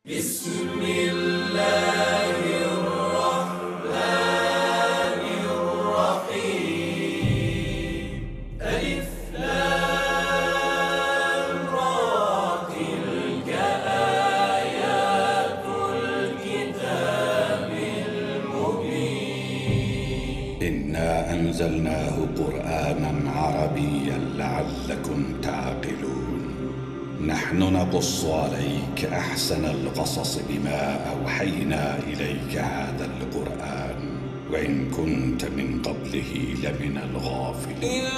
بسم الله الرحمن الرحيم. ألف لام را، تلك آيات الكتاب المبين. إنا أنزلناه قرآنا عربيا لعلكم تعقلون. نحن نقص عليك أحسن القصص بما أوحينا إليك هذا القرآن وإن كنت من قبله لمن الغافلين. إذ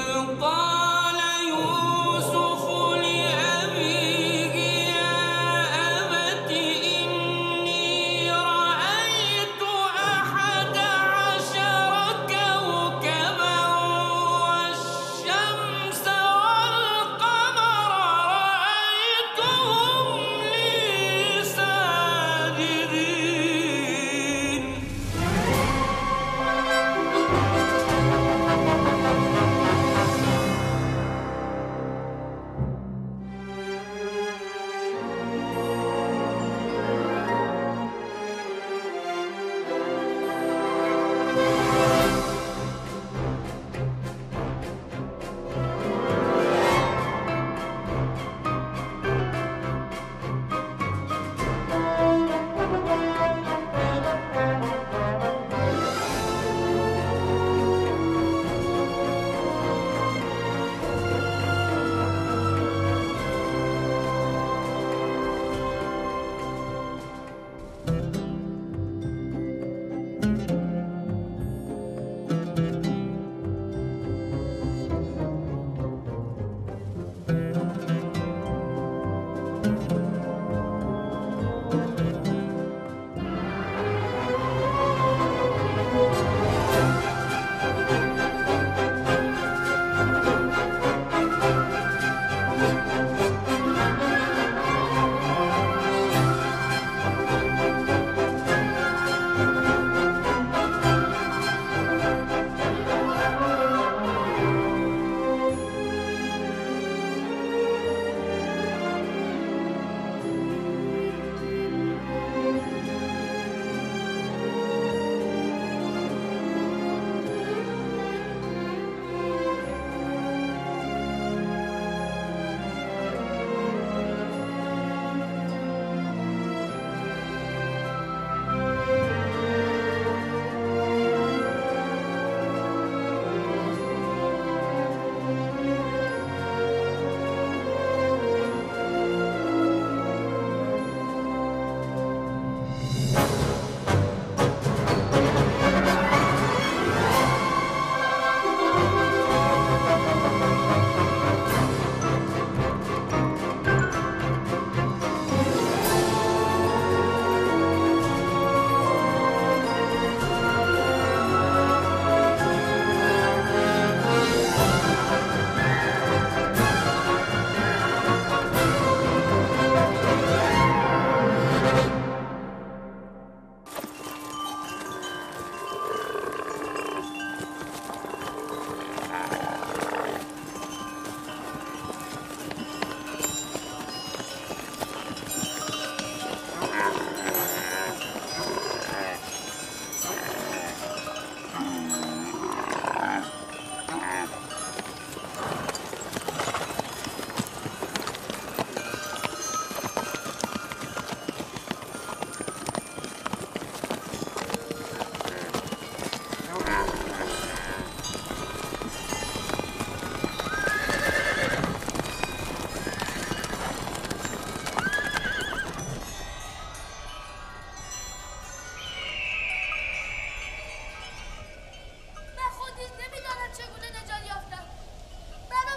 قال يوسف لأبيه يا أبت إني رأيت 11 كوكبا والشمس والقمر رأيتهم لي ساجدين.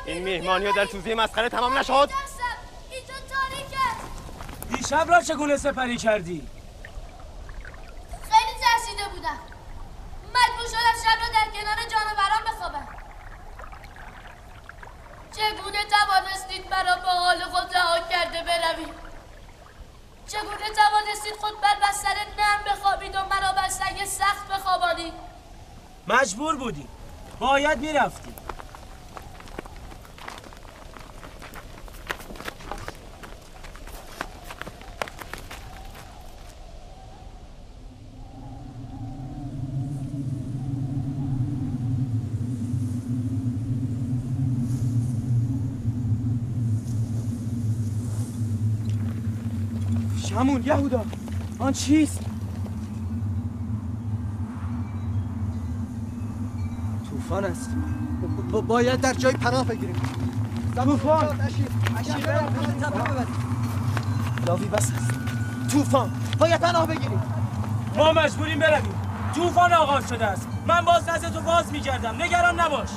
این میهمانی و دلسوزی مسخره تمام نشد؟ اینجا تاریک است. دیشب را چگونه سپری کردی؟ خیلی ترسیده بودم. مجبور شدم شب را در کنار جانوران بخوابم. چگونه توانستید مرا با حال خود رها کرده بروید؟ چگونه توانستید خود بر بستر نرم بخوابید و مرا بر سنگ سخت بخوابانید؟ مجبور بودی. باید میرفتی. همون یهودا، آن چیست؟ طوفان است. باید در جای پناه بگیریم. طوفان. لاوی بس است. طوفان، باید پناه بگیریم. ما مجبوریم برویم. طوفان آغاز شده است. من باز نزد تو باز می‌گردم. نگران نباش.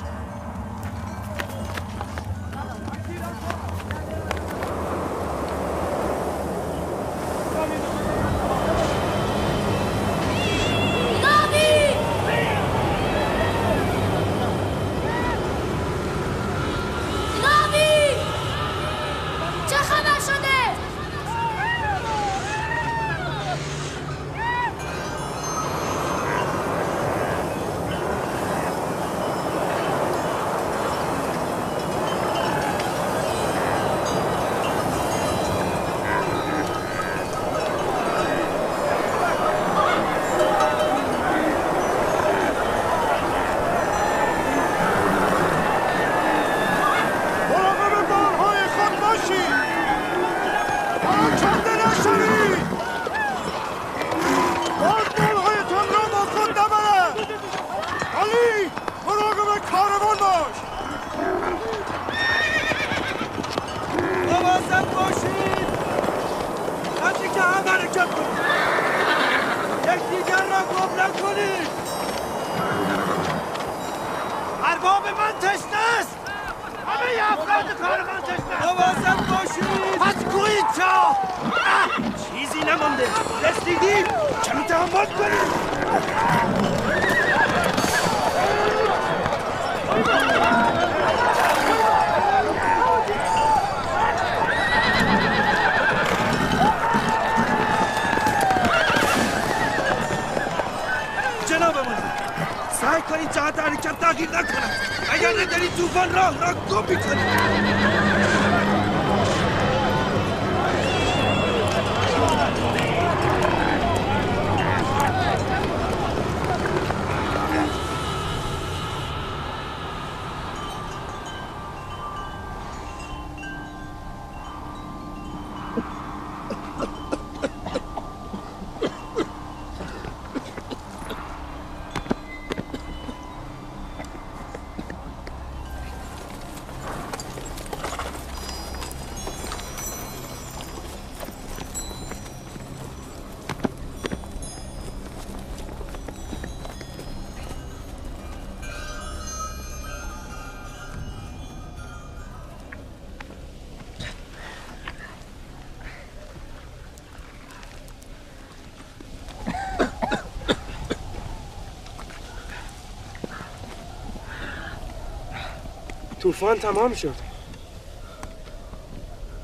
طوفان تمام شد.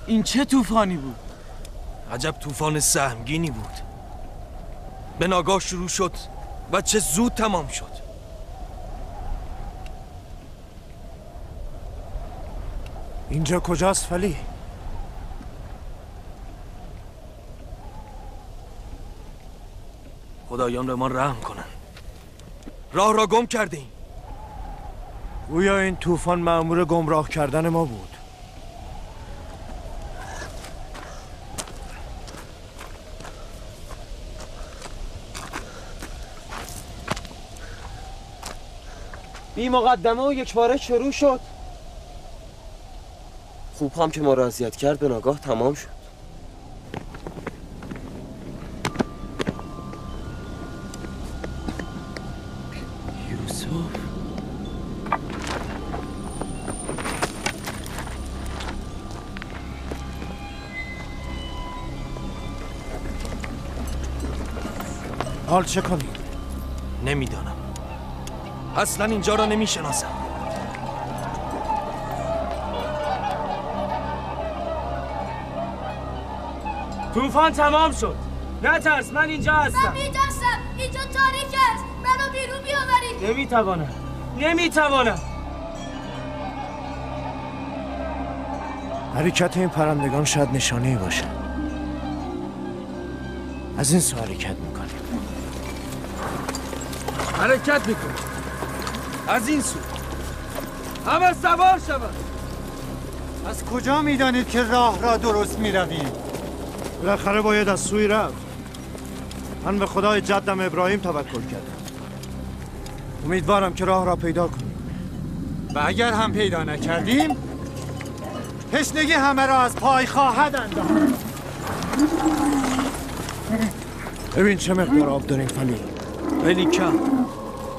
این چه طوفانی بود؟ عجب طوفان سهمگینی بود. به ناگاه شروع شد و چه زود تمام شد. اینجا کجاست فلی؟ خدایان به ما رحم کنن. راه را گم کردیم. گویا این طوفان مأمور گمراه کردن ما بود. بی مقدمه و یکباره شروع شد. خوب هم که ما را اذیت کرد به ناگاه تمام شد. یوسف، حال چه کنیم؟ نمیدانم. اصلا اینجا را نمیشناسم. طوفان تمام شد. نترس، من اینجا هستم. من میترسم. اینجا تاریک است. منو بیرون بیاورید. نمیتوانم. نمیتوانم. حرکت این پرندگان شاید نشانه‌ای باشه. از این سو حرکت میکنیم. حرکت میکنیم از این سو. همه سوار شوند. از کجا میدانید که راه را درست میرویم؟ بالاخره باید از سوی رفت. من به خدای جدم ابراهیم توکل کردم. امیدوارم که راه را پیدا کنیم. و اگر هم پیدا نکردیم تشنگی همه را از پای خواهد انداخت. ببین چه مقدار آب داریم فلی. خیلی کم،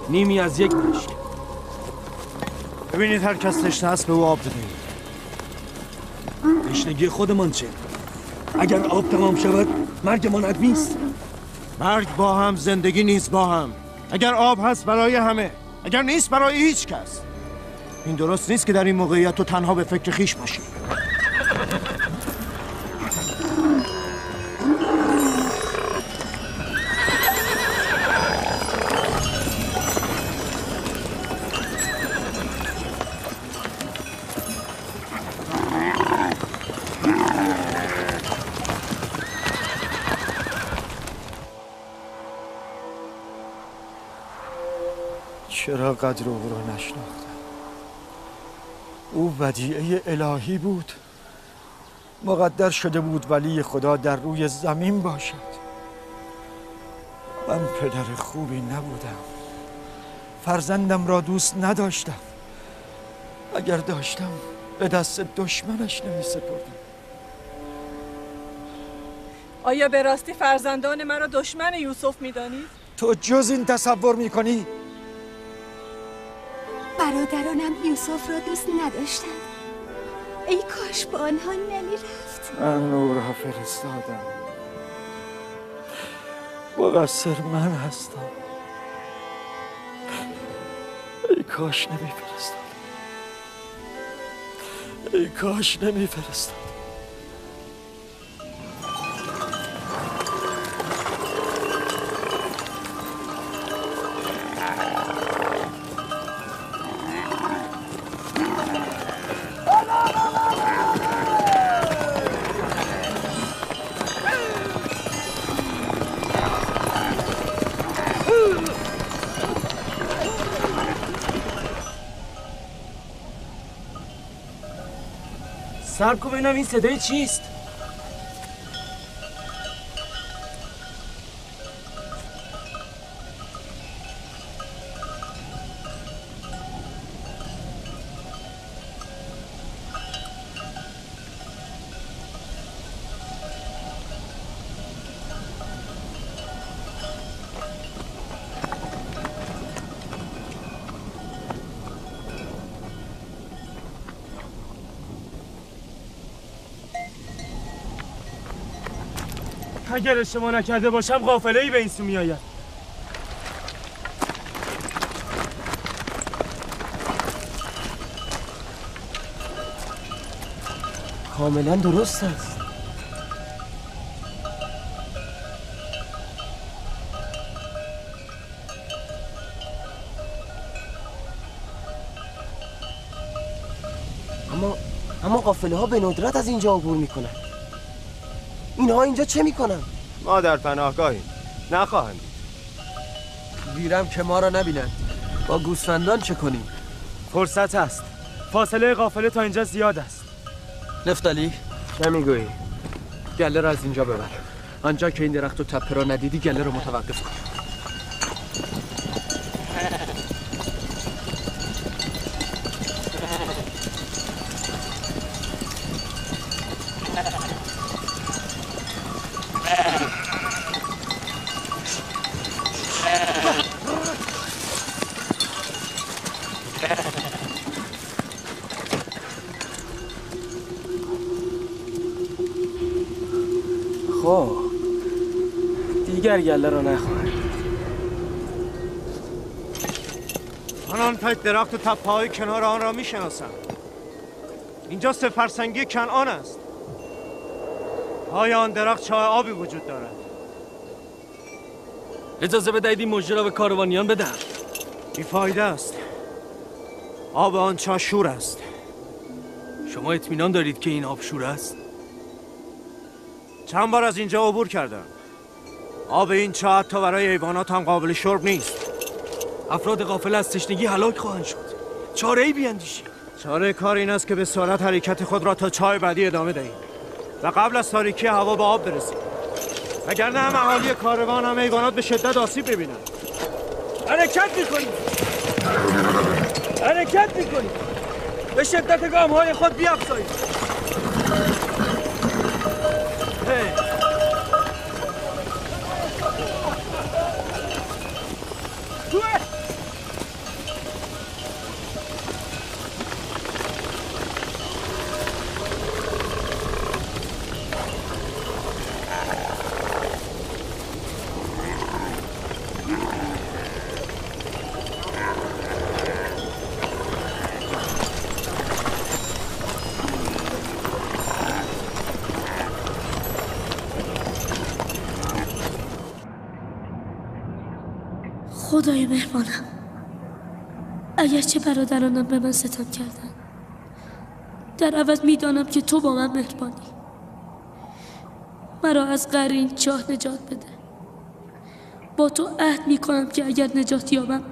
نیمی از یک مشک. ببینید هر کس تشنه است به او آب بدهید. تشنگی خودمان چه؟ اگر آب تمام شود مرگمان حتمی است. مرگ با هم، زندگی نیست با هم. اگر آب هست برای همه، اگر نیست برای هیچ کس. این درست نیست که در این موقعیت تو تنها به فکر خویش باشی. چرا قدر او را نشناختم؟ او ودیعه الهی بود. مقدر شده بود ولی خدا در روی زمین باشد. من پدر خوبی نبودم. فرزندم را دوست نداشتم. اگر داشتم به دست دشمنش نمی سپردم. آیا به راستی فرزندان مرا دشمن یوسف می دانید؟ تو جز این تصور می کنی؟ برادرانم یوسف را دوست نداشتند. ای کاش با آنها نمیرفت. من او را فرستادم. مقصر من هستم. ای کاش نمیفرستادم. ای کاش نمیفرستادم. صبر کن ببینم این صدای چیست. اگر اشتباه نکرده باشم قافله‌ای به این سو میآید. کاملا درست است. اما قافله ها به ندرت از اینجا عبور میکنن. اینها اینجا چه میکنن؟ ما در پناهگاهیم، نخواهند دید. گیرم که ما را نبینند. با گوسفندان چه کنیم؟ فرصت است. فاصله قافله تا اینجا زیاد است. نفتالی، چه میگویی؟ گله را از اینجا ببر. آنجا که این درخت و تپه را ندیدی گله را متوقف کن. خب دیگر گله را نخواهد. من آن تک درخت و تپه‌های کنار آن را میشناسم. اینجا سه فرسنگی کنعان است. پای آن درخت چاه آبی وجود دارد. اجازه بدهید این مژده را به کاروانیان بدهم. بی‌فایده است. آب آن چاه شور است. شما اطمینان دارید که این آب شور است؟ چند بار از اینجا عبور کردم. آب این چاه حتی برای حیوانات هم قابل شرب نیست. افراد قافله از تشنگی هلاک خواهند شد. چاره‌ای بیاندیشید. چاره کار این است که به سرعت حرکت خود را تا چاه بعدی ادامه دهیم. و قبل از تاریکی هوا به آب برسیم، وگرنه هم اهالی کاروان هم حیوانات به شدت آسیب می‌بینند. حرکت می‌کنیم، حرکت می‌کنیم. به شدت گام‌های خود بیافزایید. خدای مهربانم، اگرچه برادرانم به من ستم کردند، در عوض میدانم که تو با من مهربانی. مرا از قعر این چاه نجات بده. با تو عهد میکنم که اگر نجات یابم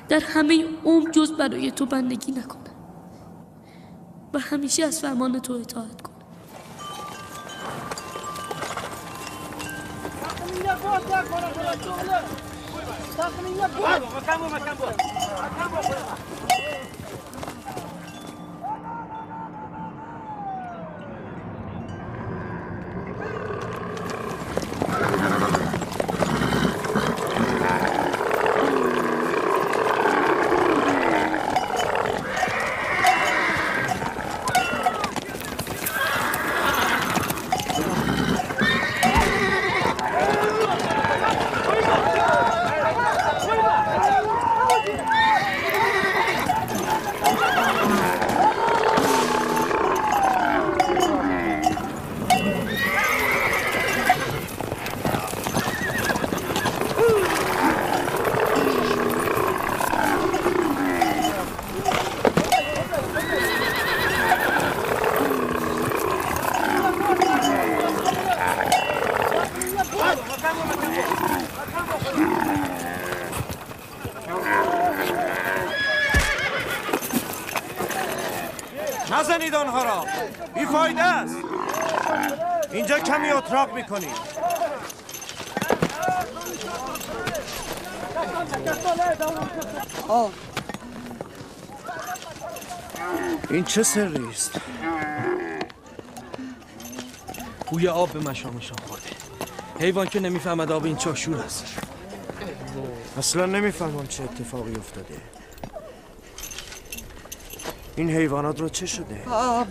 در همه عمر جز برای تو بندگی نکنم و همیشه از فرمان تو اطاعت کنم. نزنید آنها را، بیفایده است. اینجا کمی اتراق میکنید. این چه سری است؟ بوی آب به مشامشان خورده. حیوان که نمیفهمد آب این چاه شور است. اصلا نمیفهمم چه اتفاقی افتاده. این حیوانات را چه شده؟ آب،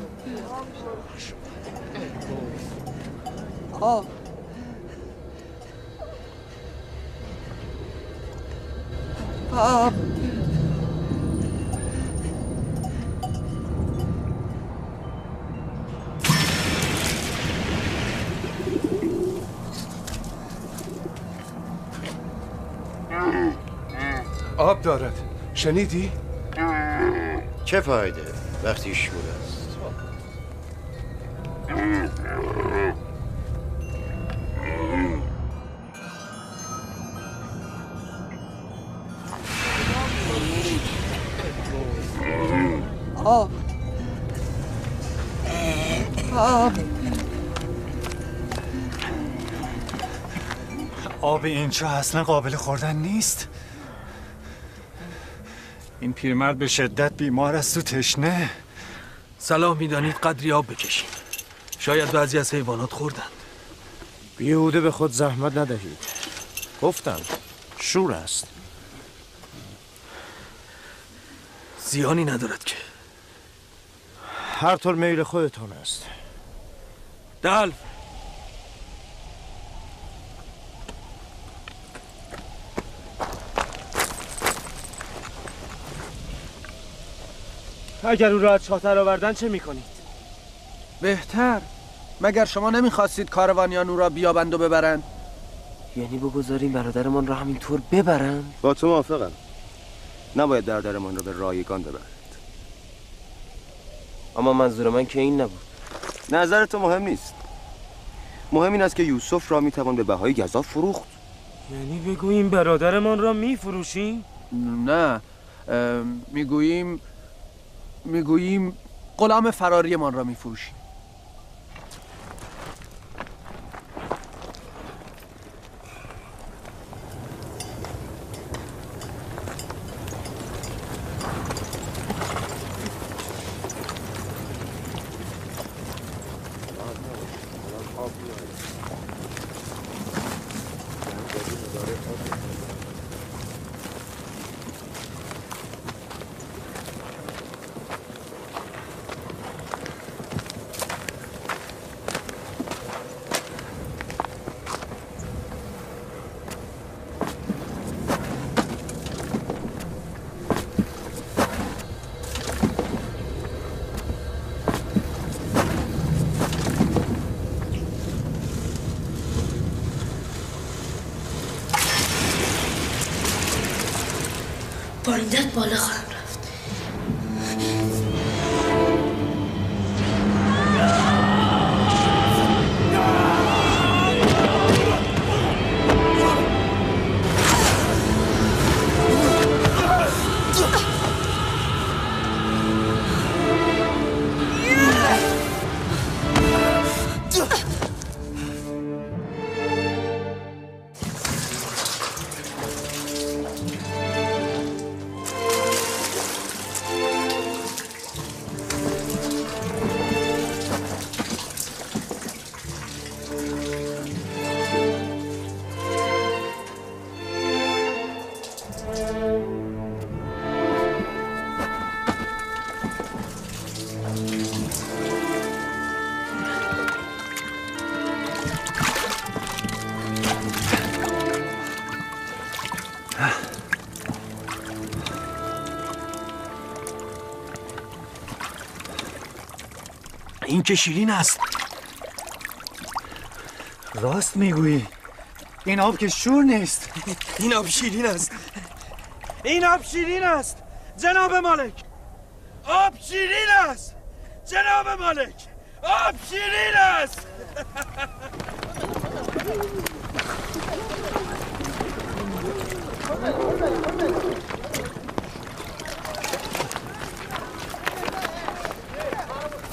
آب، آب. آب دارد. شنیدی؟ چه فایده وقتی شور است. آب، آب. آب اینجا اصلا قابل خوردن نیست. این پیرمرد به شدت بیمار است و تشنه. صلاح می‌دانید قدری آب بکشیم. شاید بعضی از حیوانات خوردند. بیهوده به خود زحمت ندهید. گفتم شور است. زیانی ندارد که. هر طور میل خودتان است. دلف، اگر او را از چاه درآوردن چه میکنید؟ بهتر. مگر شما نمیخواستید کاروانیان او را بیابند و ببرند؟ یعنی بگذاریم برادرمان را همینطور ببرند؟ با تو موافقم. نباید برادرمان را به رایگان ببرند. اما منظور من که این نبود. نظر تو مهم نیست. مهم این است که یوسف را میتوان به بهای گزاف فروخت. یعنی بگوییم برادرمان را میفروشیم؟ نه، میگوییم غلام فراریمان را میفروشیم. با این درد بالا خواهم رفت. این که شیرین است. راست میگویی، این آب که شور نیست. این آب شیرین است. این آب شیرین است جناب مالک. آب شیرین است جناب مالک. آب شیرین است.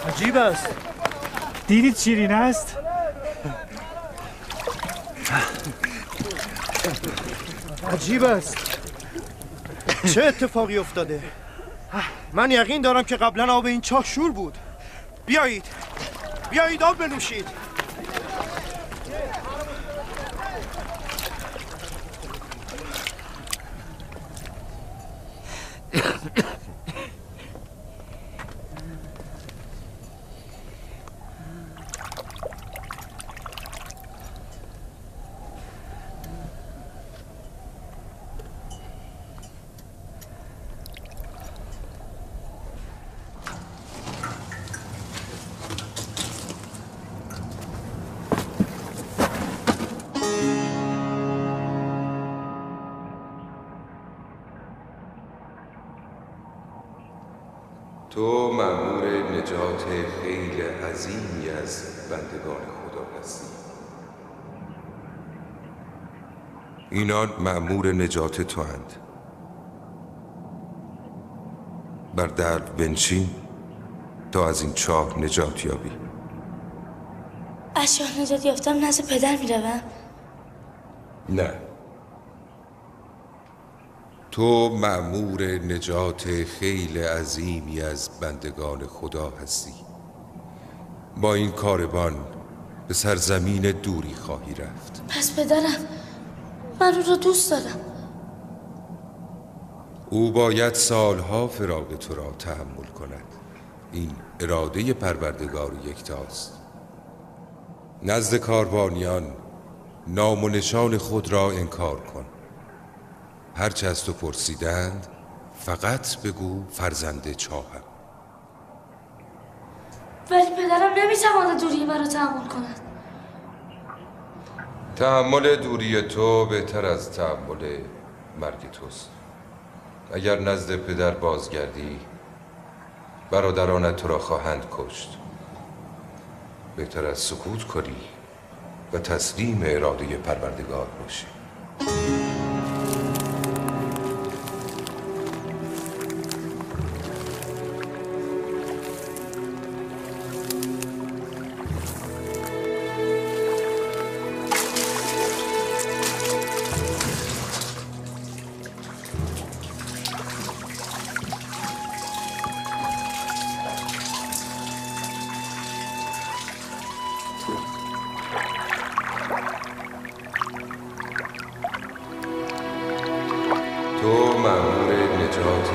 عجیب است. دیدید شیرین است؟ عجیب است. چه اتفاقی افتاده؟ من یقین دارم که قبلا آب این چاه شور بود. بیایید، بیایید آب بنوشید. تو مأمور نجات خیل عظیمی از بندگان خدا هستی. اینان مأمور نجات تو اند. بر درب بنشین تا از این چاه نجات یابی. از چاه نجات یافتم نزد پدر میروم؟ نه، تو مأمور نجات خیل عظیمی از بندگان خدا هستی. با این کاروان به سرزمین دوری خواهی رفت. پس پدرم، من او را دوست دارم. او باید سالها فراق تو را تحمل کند. این اراده پروردگار یکتاست. نزد کاروانیان نام و نشان خود را انکار کن. هرچه از تو پرسیدند فقط بگو فرزند چاهم. ولی پدرم نمیتواند دوری مرا تحمل کند. تحمل دوری تو بهتر از تحمل مرگ توست. اگر نزد پدر بازگردی برادرانت تو را خواهند کشت. بهتر از سکوت کنی و تسلیم اراده پروردگار باشی.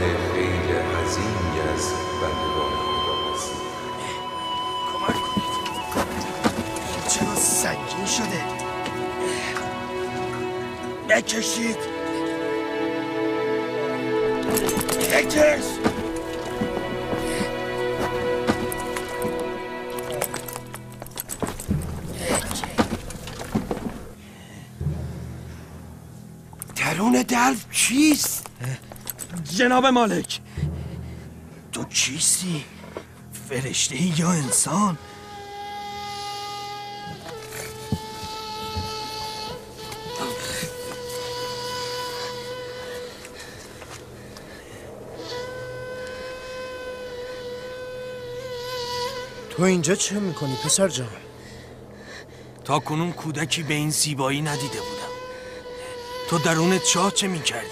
خیل عظیمی از بندگان خدا هستید. کمک کنید، چرا سنگین شده؟ بکشید، بکش. درون دلو چیست؟ جناب مالک، تو کیستی؟ فرشته یا انسان؟ تو اینجا چه میکنی پسر جان؟ تا کنون کودکی به این زیبایی ندیده بودم. تو درون چاه چه میکردی؟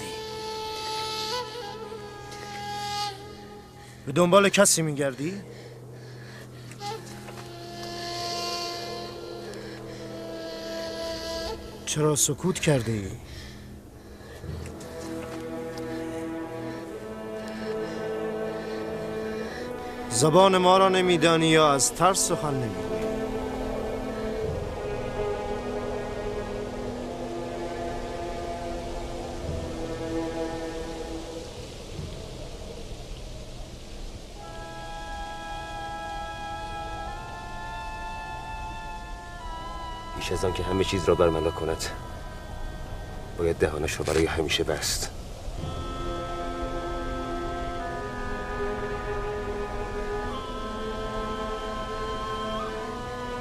به دنبال کسی میگردی؟ چرا سکوت کردی؟ زبان ما را نمیدانی یا از ترس سخن نمیگویی؟ پیش از آن که همه چیز را برملا کند باید دهانش را برای همیشه بست.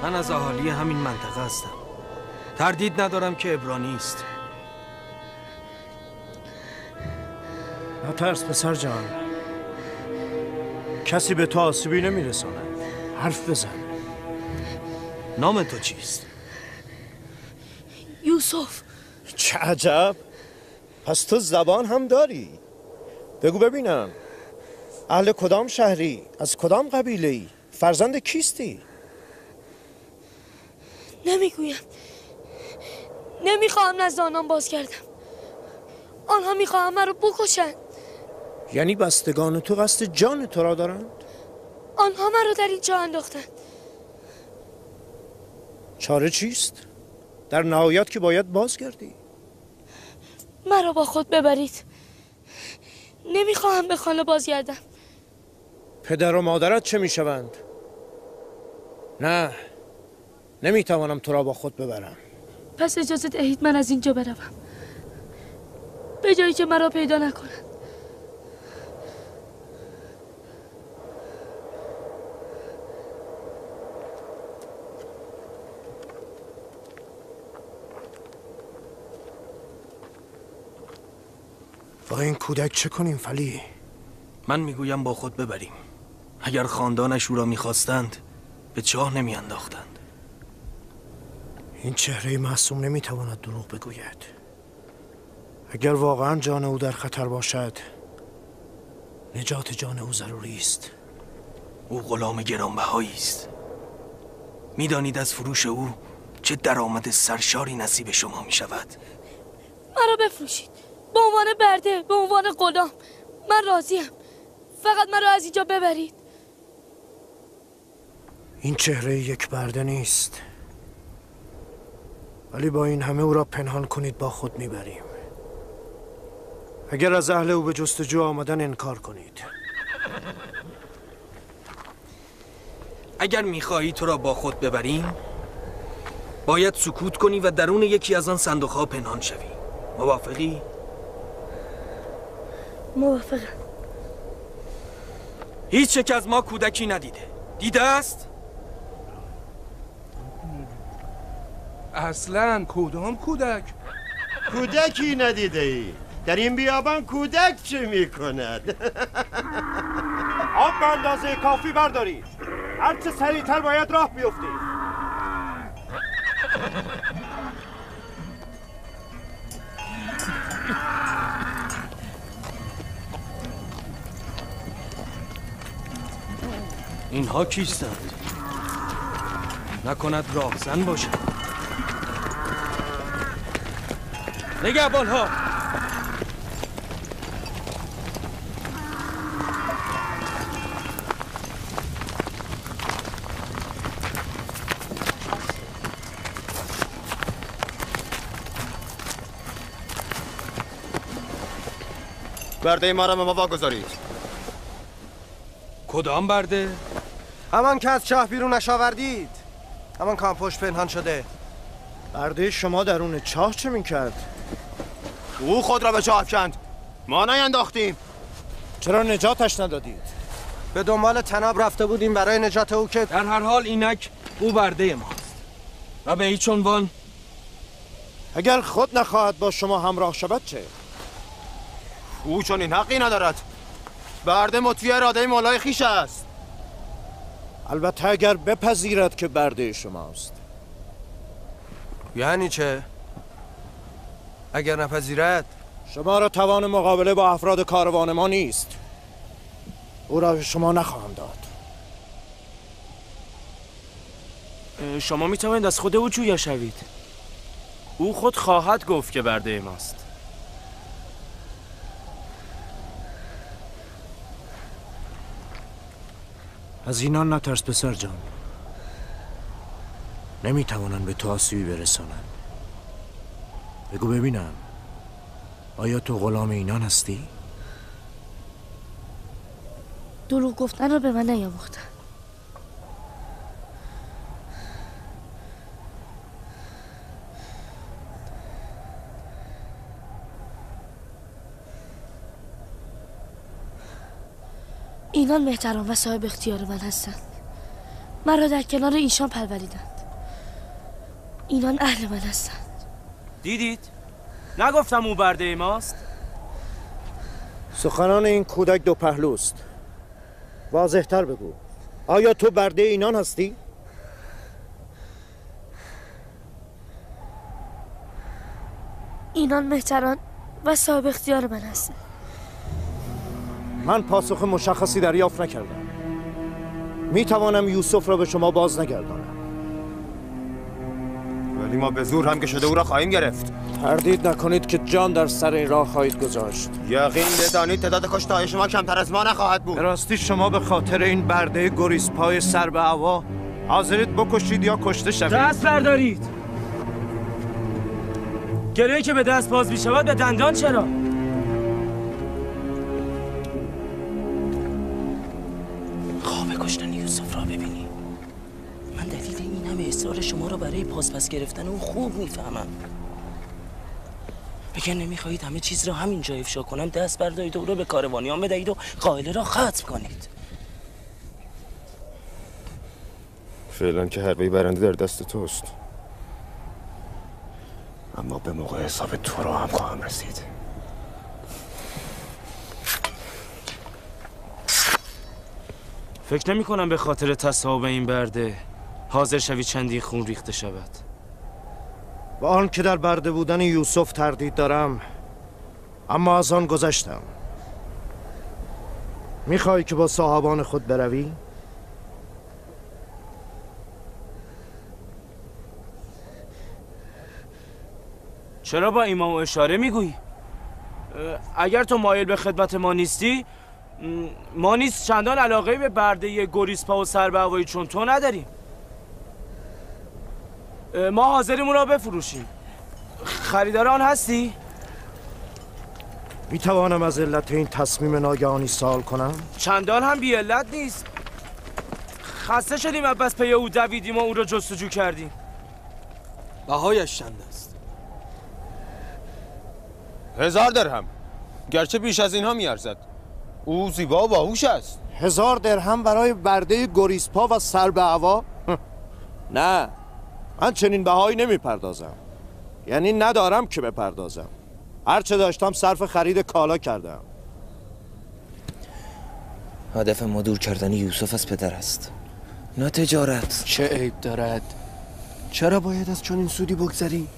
من از اهالی همین منطقه هستم. تردید ندارم که عبرانی است. نترس پسر جان، کسی به تو آسیبی نمیرساند. حرف بزن. نام تو چیست؟ یوسف. چه عجب، پس تو زبان هم داری. بگو ببینم اهل کدام شهری، از کدام قبیله‌ای، فرزند کیستی؟ نمیگویم. نمیخواهم نزد آنان باز کردم. آنها میخواهم مرا بکشند. یعنی بستگان تو قصد جان تو را دارند؟ آنها مرا در این جا انداختند. چاره چیست؟ در نهایت که باید بازگردی. مرا با خود ببرید. نمیخواهم به خانه بازگردم. پدر و مادرت چه میشوند؟ نه، نمیتوانم تو را با خود ببرم. پس اجازه دهید من از اینجا بروم، به جایی که مرا پیدا نکنند. با این کودک چه کنیم فلی؟ من میگویم با خود ببریم. اگر خاندانش او را میخواستند به چاه نمیانداختند. این چهره معصوم نمیتواند دروغ بگوید. اگر واقعا جان او در خطر باشد، نجات جان او ضروری است. او غلام گرانبهایی است. میدانید از فروش او چه درآمد سرشاری نصیب شما میشود. مرا بفروشید به عنوان برده، به عنوان غلام. من راضیم. فقط مرا از اینجا ببرید. این چهره یک برده نیست، ولی با این همه او را پنهان کنید با خود میبریم. اگر از اهل او به جستجو آمدن انکار کنید. اگر میخواهی تو را با خود ببریم باید سکوت کنی و درون یکی از آن صندوق‌ها پنهان شوی. موافقی؟ موافقم. هیچ یک از ما کودکی ندیده. دیده است؟ اصلا کدام کودک؟ کودکی ندیده ای؟ در این بیابان کودک چه میکند؟ آب به اندازه کافی بردارید. هرچه سریعتر باید راه بیفتید. اینها کیستند؟ نکند راهزن باشد. نگهبانها! برده ما را به ما واگذارید. کدام برده؟ همان که از چاه بیرونش آوردید، همان که آن پشت پنهان شده. برده شما درون چاه چه میکرد؟ او خود را به چاه افکند، ما نینداختیم. چرا نجاتش ندادید؟ به دنبال تناب رفته بودیم برای نجات او که در هر حال اینک او برده ماست و به هیچ عنوان. اگر خود نخواهد با شما همراه شود چه؟ او چون این حقی ندارد. برده مطیع اراده مولای خویش است. البته اگر بپذیرد که برده شماست. یعنی چه؟ اگر نپذیرد؟ شما را توان مقابله با افراد کاروان ما نیست. او را به شما نخواهم داد. شما می توانید از خود او جویا شوید. او خود خواهد گفت که برده ماست. از اینان نترس پسر جان. نمیتوانند به تو آسیبی برسانند. بگو ببینم، آیا تو غلام اینان هستی؟ دروغ گفتن را به من نیاموختن. اینان مهتران و صاحب اختیار من هستند. مرا در کنار ایشان پروریدند. اینان اهل من هستند. دیدید؟ نگفتم او برده ماست؟ سخنان این کودک دو پهلوست. واضح‌تر بگو، آیا تو برده اینان هستی؟ اینان مهتران و صاحب اختیار من هستند. من پاسخ مشخصی دریافت نکردم. می توانم یوسف را به شما باز نگردانم. ولی ما به زور هم که شده او را خواهیم گرفت. تردید نکنید که جان در سر این راه خواهید گذاشت. یقین بدانید تعداد کشته‌های شما کمتر از ما نخواهد بود. راستی شما به خاطر این برده گریزپای سر به هوا حاضرید بکشید یا کشته شوید؟ دست بردارید. گره‌ای که به دست باز می شود به دندان چرا؟ خواب کشتن یوسف را ببینی. من دلیل این همه اصرار شما را برای پاس گرفتن او خوب میفهمم. اگر نمیخواهید همه چیز را همینجا افشا کنم، دست بردارید و او را به کاروانیان بدهید و قائله را ختم کنید. فعلا که حربه برنده در دست توست، اما به موقع حساب تو را هم خواهم رسید. فکر نمی کنم به خاطر تصاحب این برده حاضر شوی چندین خون ریخته شود. با آن که در برده بودن یوسف تردید دارم، اما از آن گذشتم. میخوای که با صاحبان خود بروی؟ چرا با ایما و اشاره میگویی؟ اگر تو مایل به خدمت ما نیستی، ما نیز چندان علاقه به برده گریزپا و سر به هوایی چون تو نداریم. ما حاضریم را بفروشیم. خریدار آن هستی؟ می توانم از علت این تصمیم ناگهانی سوال کنم؟ چندان هم بی علت نیست. خسته شدیم از بس پی او دویدیم و او را جستجو کردیم. بهایش چند است؟ 1000 درهم. گرچه بیش از اینها میارزد. او زیبا و باهوش است. 1000 درهم برای برده گریزپا و سر به هوا؟ نه، من چنین بهایی نمیپردازم. یعنی ندارم که بپردازم. هرچه داشتم صرف خرید کالا کردم. هدف ما دور کردن یوسف از پدر است، نه تجارت. چه عیب دارد؟ چرا باید از چنین سودی بگذریم؟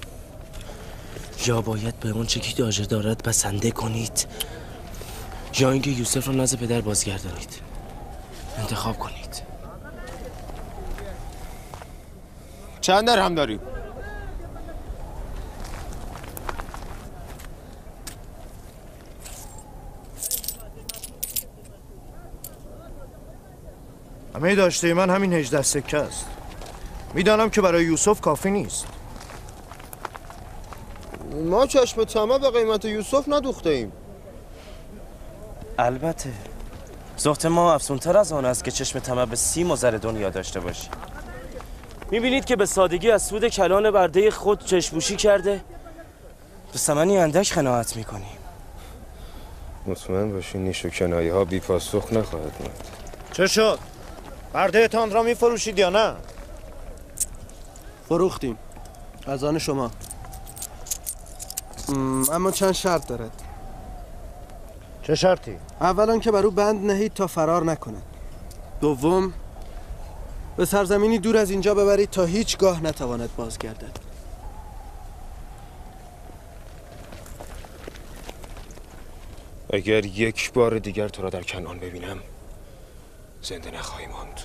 یا باید به اون چه که داژه دارد بسنده کنید، یا اینکه یوسف را نزد پدر بازگردانید. انتخاب کنید. چند درهم داریم؟ همه داشته من همین 18 سکه است. میدانم که برای یوسف کافی نیست. ما چشم طمع به قیمت یوسف ندوخته ایم. البته زهد ما افزونتر از آن است که چشم طمع به سیم و زر دنیا داشته باشی. میبینید که به سادگی از سود کلان برده خود چشم‌پوشی کرده به ثمنی اندک قناعت میکنیم. مطمئن باشین نیش و کنایه ها بی پاسخ نخواهد ماند. چه شد؟ برده تان را میفروشید یا نه؟ فروختیم، از آن شما. اما چند شرط دارد. چه شرطی؟ اولا که بر او بند نهید تا فرار نکند. دوم، به سرزمینی دور از اینجا ببرید تا هیچگاه نتواند بازگردد. اگر یک بار دیگر تو را در کنعان ببینم زنده نخواهی ماند.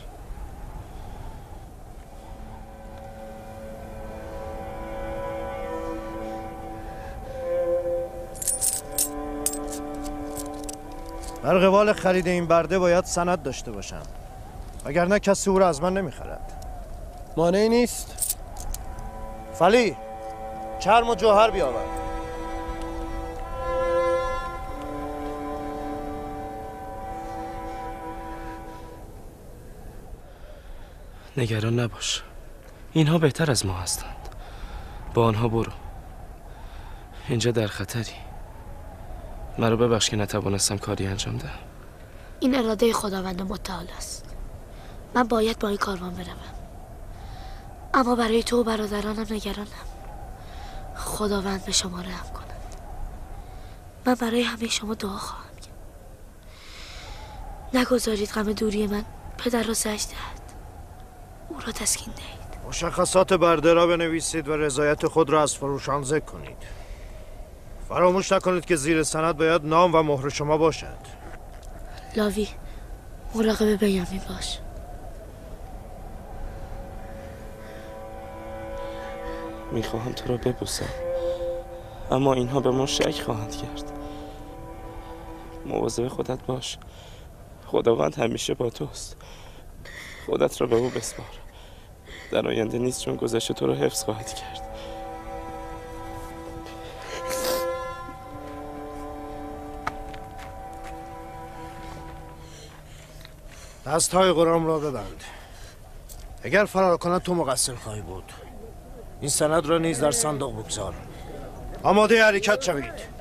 بر قبال خرید این برده باید سند داشته باشم، وگرنه کسی او را از من نمیخرد. مانعی نیست. فلی، چرم و جوهر بیاور. نگران نباش، اینها بهتر از ما هستند. با آنها برو، اینجا در خطری. مرا ببخش که نتوانستم کاری انجام دهم. این اراده خداوند متعال است. من باید با این کاروان بروم، اما برای تو و برادرانم نگرانم. خداوند به شما رحم کند. من برای همه شما دعا خواهم کرد. نگذارید غم دوری من پدر را زجر دهد. او را تسکین دهید. مشخصات برده را بنویسید و رضایت خود را از فروشان ذکر کنید. فراموش نکنید که زیر سند باید نام و مهر شما باشد. لاوی، مراقب بنیامین باش. میخواهم تو را ببوسم، اما اینها به ما شک خواهند کرد. مواظب خودت باش. خداوند همیشه با توست. خودت را به او بسپار. در آینده نیست چون گذشته تو را حفظ خواهد کرد. دستهای غلام را ببند. اگر فرار کند تو مقصر خواهی بود. این سند را نیز در صندوق بگذار. آماده حرکت شوید.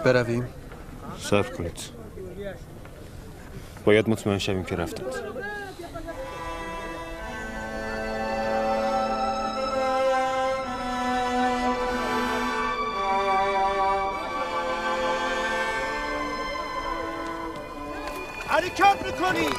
برویم. صبر کنید. باید مطمئن شویم که رفتند. حرکت میکنی.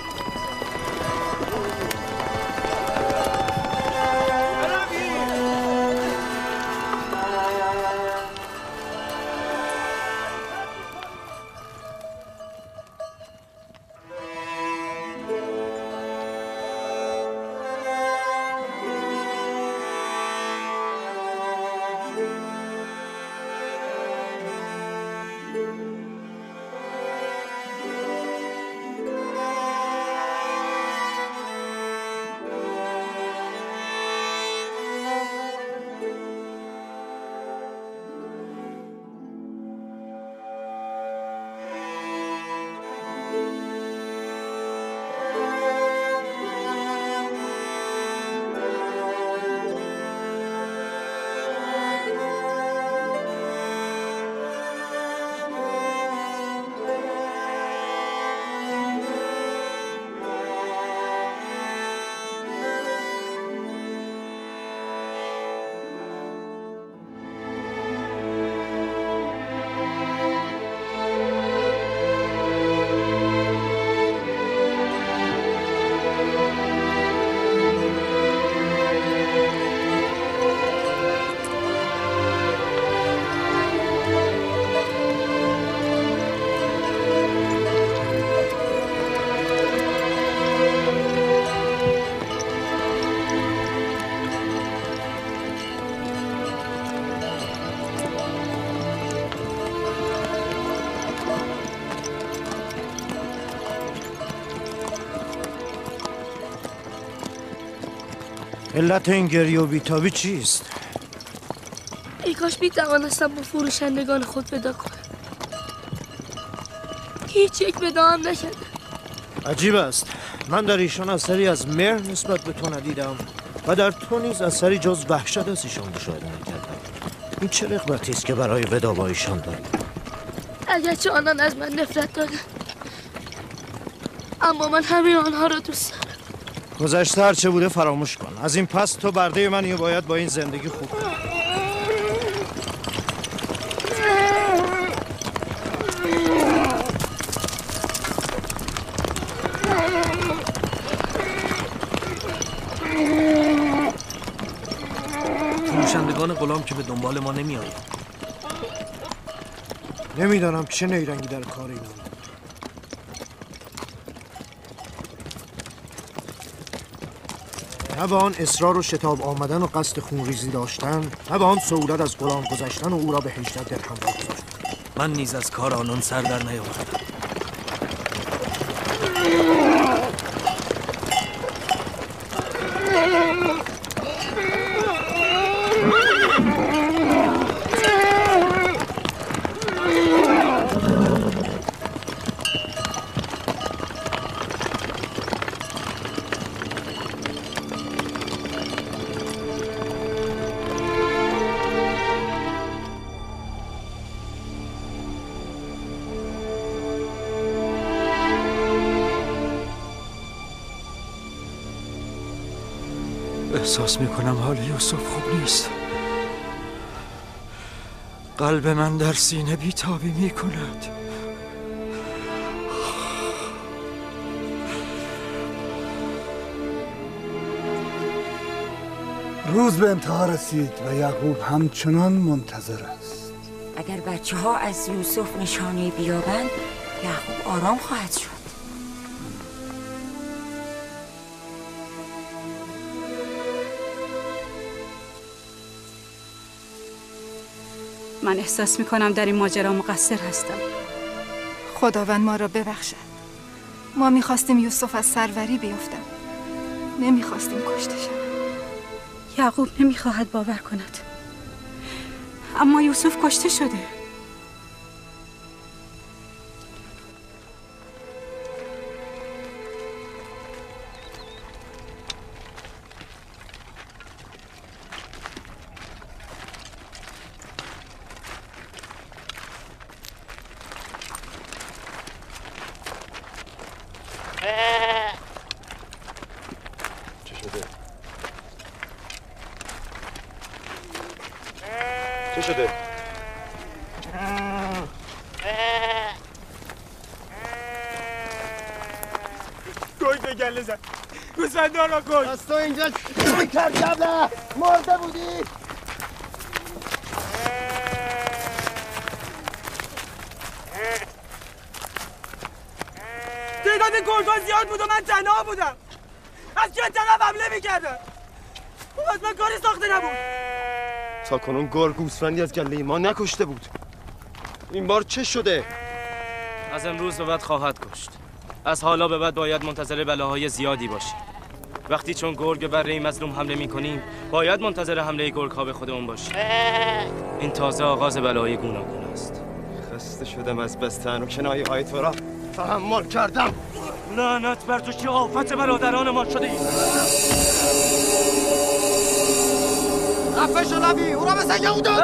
علت این گریه و بیتابی چیست؟ ای کاش می توانستم با فروشندگان خود ودا کنم. هیچ یک ودا هم نکردم. عجیب است، من در ایشان اثری از مهر نسبت به تو ندیدم و در تو نیز اثری جز وحشت از ایشان مشاهده نکردم. این چه رغبتی است که برای ودا با ایشان داری؟ اگرچه آنان از من نفرت دارند، اما من همه آنها را دوست دارم. گذشته هرچه بوده فراموش کن. از این پس تو برده منی و باید با این زندگی خوب کنی. فروشندگان غلام که به دنبال ما نمی آید. نمیدانم چه نیرنگی در کار اینا بود. نه به آن اصرار و شتاب آمدن و قصد خونریزی داشتن، نه به آن سهولت از غلام گذشتن و او را به 18 درهم واگذاشتن. من نیز از کار آنان سر در نیاوردم. احساس میکنم حال یوسف خوب نیست. قلب من در سینه بیتابی میکند. روز به انتها رسید و یعقوب همچنان منتظر است. اگر بچه ها از یوسف نشانه بیابند، یعقوب آرام خواهد شد. من احساس میکنم در این ماجرا مقصر هستم. خداوند ما را ببخشد. ما میخواستیم یوسف از سروری بیفتد، نمیخواستیم کشته شود. یعقوب نمیخواهد باور کند، اما یوسف کشته شده. چه شده؟ گوی به گله زد، گوسفندان را کشت. از تو اینجا چی کرد؟ مرده بودی؟ تعداد گرگ‌ها زیاد بود و من تنها بودم. از چه طرف حمله می‌کردن؟ او از من کاری ساخته نبود. تا کنون گرگ گوسفندی از گله ما نکشته بود. این بار چه شده؟ از امروز به بعد خواهد کشت. از حالا به بعد باید منتظر بلاهای زیادی باشیم. وقتی چون گرگ به بره مظلوم حمله می‌کنیم، باید منتظر حمله گرگ‌ها به خودمون باشیم. این تازه آغاز بلاهای گوناگون است. خسته شدم از بستن و کنایه های تو را تحمل کردم. لعنت بر تو که آفت برادران ما شده ای. خفه شو لبی، او را به سگ او داد.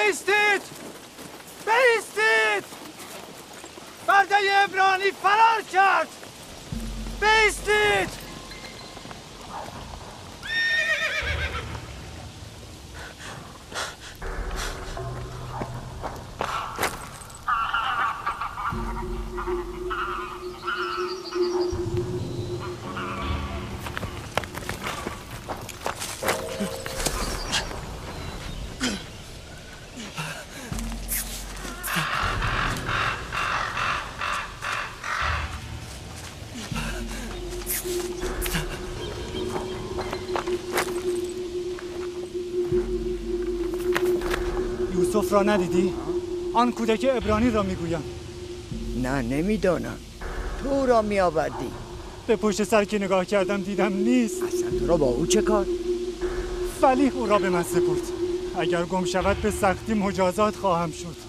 بایستید! بایستید! برده عبرانی فرار کرد! بایستید! یوسف را ندیدی؟ آن کودک عبرانی را میگویم. نه، نمیدانم. تو را میآوردی. به پشت سر که نگاه کردم دیدم نیست. اصلا تو را با او چه کار؟ فلیح او را به من سپرد. اگر گم شود به سختی مجازات خواهم شد.